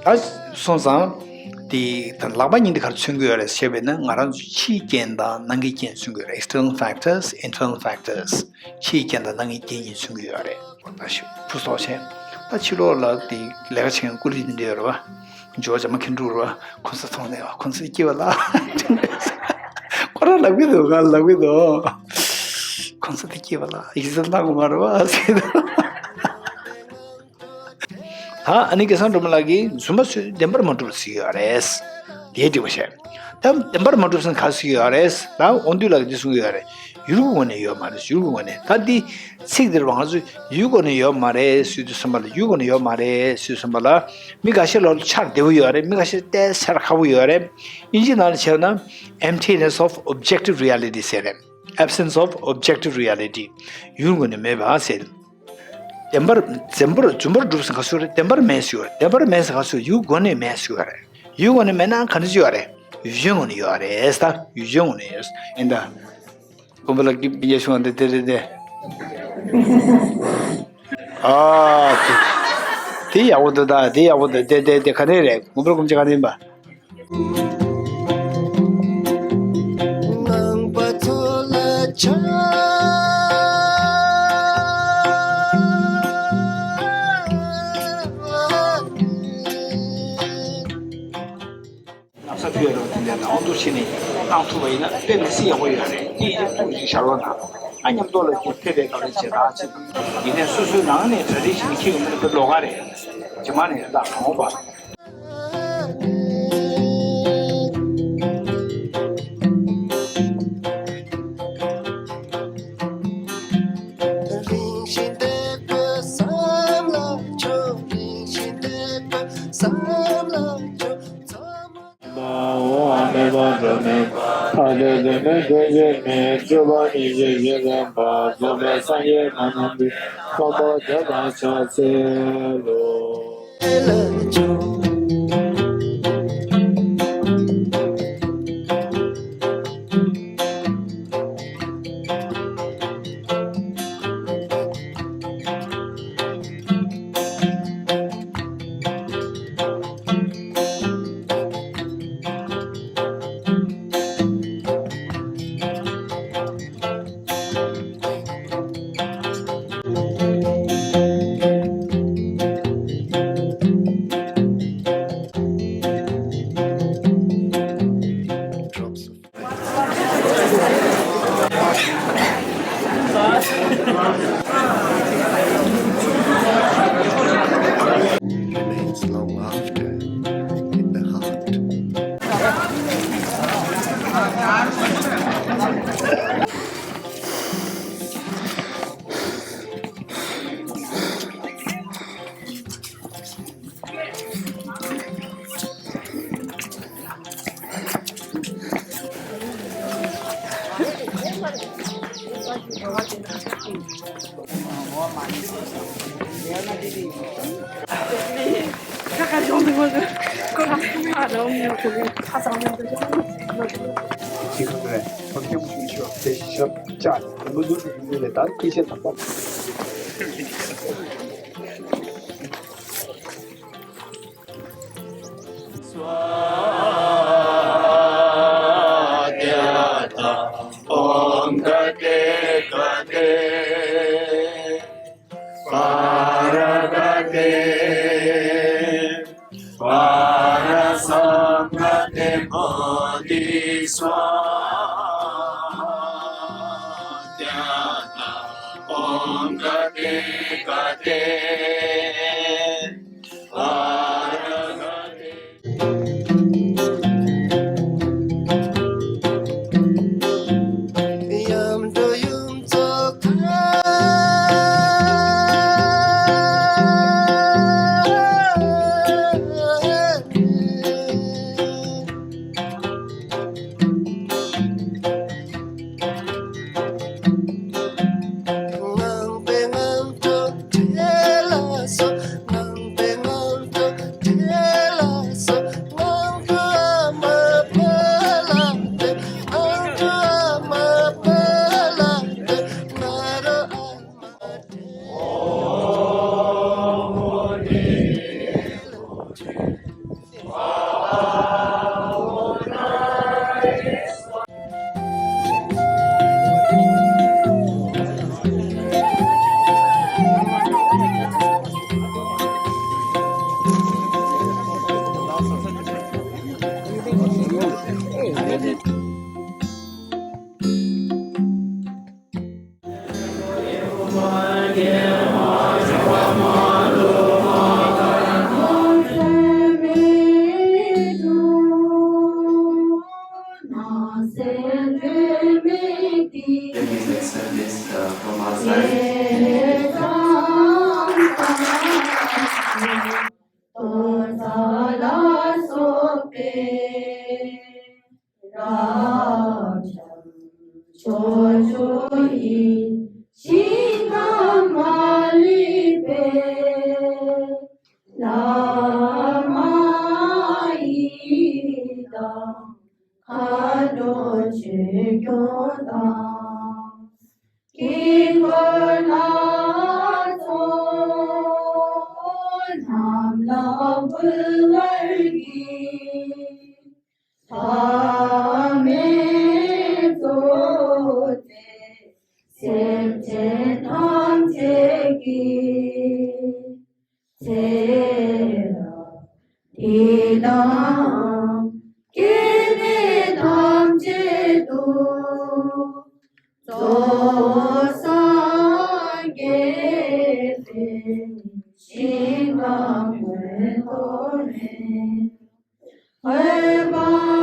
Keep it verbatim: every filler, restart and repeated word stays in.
ད་སོང་ཙང་དེ་ད་ལག་པ་གཉིས་དེ་ག་རེ་མཚོན་གྱི་ཡོད་རེད་ཞེས་པས་ན། ང་རང་ཚོ་ཕྱིའི་རྐྱེན་དང་ནང་གི་རྐྱེན་མཚོན་གྱི་ཡོད་རེད། external factors, internal factors. ཕྱིའི་རྐྱེན་དང་ནང་གི་རྐྱེན་གཉིས་མཚོན་གྱི་ཡོད་རེད། ད་ཕྱི་ཕུ་སོགས་ཆེན། ད་ཕྱི་ལོགས་ལ་དེ་ལས་ཀ་བྱེད་མཁན་ཀུ་ལི་དེ་འདྲ་ཡོད་རེད་བ། ཇོ་ཇ་མ་ཁེ་འགྲུལ་རེད་བ། ཁོང་ཚོ་མཐོང་ནས་བ། ཁོང་ཚོ་སྐྱིད་པ་ལ། ཁོ་རང་ལབ་ཀྱི་འདུག་ང་ལབ་ཀྱི་འདུག་ཁོང་ཚོ་དེ་སྐྱིད་པ་ལ་ཡིག་ཚད་གནང་དགོས་མ་རེད་བ་ཟེར་འདུག་ད་ཨ་ནི་སྐལ་བཟང་སྒྲོལ་མ་ལགས་ཀྱིས་རྫུན་པ་ཚོས་བདེན་པར་མ་གྲུབ་ཟེར་གྱི་ཡོད་རེད། དེའི་འགྲིག་པ་བཤད། ད་བདེན་པར་མ་གྲུབ་ཟེར་ན་ག་ཟེར་གྱི་ཡོད་རེད། ད་དབང་འདུས་ལགས་ཀྱིས་འདི་གསུང་གི་ཡོད་རེད། ཡུལ་གྱི་ངོས་ནས་ཡོད་མ་རེད། ཡུལ་གྱི་ངོས་ནས། ད་འདི་ཚིག་འདིར་བ་ང་ཚོས་ཡུལ་གྱི་ངོས་ནས་ཡོད་མ་རེད་ཟེར་དུས་ཙམ་པ་ལ། ཡུལ་གྱི་ངོས་ནས་ཡོད་མ་རེད་ཟེར་དུས་ཙམ་པ་ལ། མི་འགའ་ཤས་ལ་ཆར་བདེ་པོ་ཡོད་རེད། མི་འགའ་ཤས་ཏོག་ཙམ་ཆར་ཁག་པོ་ཡོད་རེད། དབྱིན་ཇིའི་ནང་ལ་བྱས་ན་emptiness of objective reality ཟེར་རེད། absence of objective reality. ཡུལ་ངོས་ནས་མེད་པ་ཟེར། བདེན་པར་བདེན་པར་རྫུན་པར་གྲུབ་ཟེར་ག་ཟེར་རེད། བདེན་པར་མེད་ཟེར་བ་རེད། བདེན་པར་མེད་ཟེར་ག་ཟེར། ཡུལ་ངོས་ནས་མེད་ཟེར་བ་རེད། ཡུལ་ངོས་ནས་མེད་ན་ག་འདྲ་ཅིག་ཡོད་རེད། ཡུལ་ཅན་ངོས་ནས་ཡོད་རེད། ད་ཡུལ་ཅན་ངོས་ནས་ཡོད་ཨེ་འདྲ། དགོན་པ་ལ་གི་པི་ཡ་ཤོང་འདི་དེ་རེད་དེ། ཨ་དེ་དེ་ཡག་པོ་འདུག་ད་དེ་ཡག་པོ་འདུག་དེ་དེ་དེ་ག་ནས་རེད། དགོན་པ་ལ་སྒོམ་ཆེན་ག་ནས་ཡིན་པ། ངང་པ་མཚོ་ལ་ཆགས། ན་བཟའ་ཕུལ་ཡ་རོགས་དེ་འདྲ་དང་འོ་འདུག་བྱས་ནས་བཏང་ཐུབ་པ་ཡིན་ན་དཔེ་མི་སྲིད་ཡག་པོ་ཡོད་རེད། དེ་ཡིན་ཐུགས་ཀྱི་ཞར་བ་ན་ང་མཉམ་དུ་ལ་དེ་ཕེབས་པའི་སྐབས་ལ་བྱེད་སྟངས་ཅིག་དང་། ཡིན་ནའི་སོ་སོའི་ནང་ནས་གྲ་སྒྲིག་བྱས་ནས་འཁྱེར་ཡོང་མིན་དཔེ་ལོགས་ཀ་རེད། རྗེས་མ་ནས་ཡང་དག་གང་འོང་པ། རིང་ཞིང་འདས་པའི་བསམ་བློ་ཆོས། རིང་ཞིང་འདས་པའི་བསམ་བློ་ཆོས། འོང་བ་མེད་པ་འགྲོ་མེད་པ། ཐ་དད་དོན་མེད་དོན་གཅིག་མེད། སྤྲོས་པ་ཉེར་ཞི་ཞིང་བརྟན་པ། རྫོགས་པའི་སངས་རྒྱས་ལ་ནམ་འབུལ། མཁན་པོ་དེ་དང་ཕྱག་འཚལ་ལོ། Remains long after in the heart. ॐ गते गते पारगते पारसंगते बोधिसत्त्वाद्याता। ॐ गते गते Please accept this, uh, from our side. རབ་འབྱམས་ཕྱོགས་བཅུ་ཡི་ཞིང་ཁམས་མ་ལུས་པའི་བླ་མ་ཡི་དམ་མཁའ་འགྲོ་ཆོས་སྐྱོང་དང་། དཀྱིལ་འཁོར་ལ་ཚོགས་རྣམས་ལ་འབུལ་བར་བགྱི། ཐ་མའི་གཙོ་བོ་སྟེ་སེམས་ཅན་ཐམས་ཅད་ཀྱི་ཚེ་རབས་འདི་དང་སྐྱེ་གནས་ཐམས་ཅད་དུ། རྫོགས་སངས་རྒྱས་པའི་ཞིང་ཁམས་མངོན་མཐོ་ནས། འོད་དཔག་